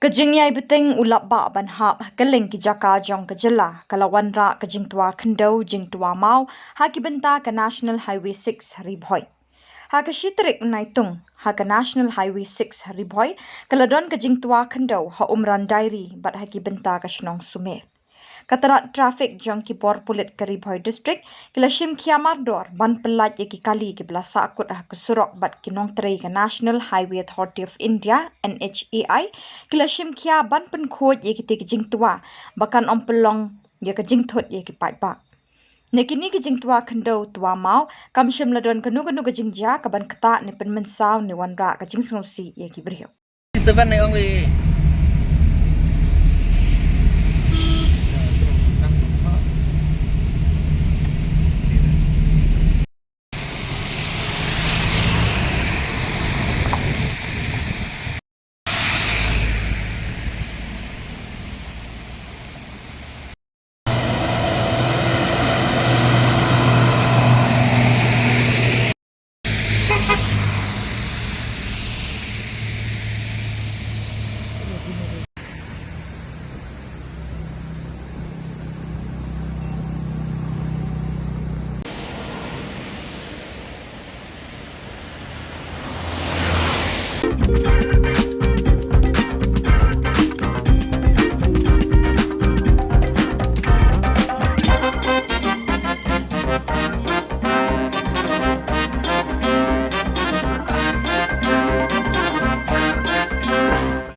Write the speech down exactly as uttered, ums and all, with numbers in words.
Ka jingïai bteng u lapbah ban hap ha kylleng ki jaka jong ka jylla ka la wanrah ka jingtwa khyndew jingtwa maw ha ki bynta ka National Highway six Ri Bhoi. Ha ka shi tarik Naitung, ha ka National Highway six Ri Bhoi, ka la don ka jingtwa khyndew ha Umran Dairy bad ha ki bynta ka shnong Sumer. Ka tnad traffic jong ki bor pulit ka Ri Bhoi District ki la shim khia mardor ban pyllait ïa ki kali kiba la sahkut ha ka surok bad ki nongtrei ka National Highway Authority of India, N H A I, ki la shim khia ban pynkhuid ïa kitei ki jingtwa ba kan ym pynlong ïa ka jingthut ïa ki paidbah. Na kine ki jingtwa khyndew twa maw, kam shym la don kano kano ka jingjia kaban ktah ne pynmynsaw ne wanrah ka jingsngewsih ïa ki briew. Seven ne ong ri,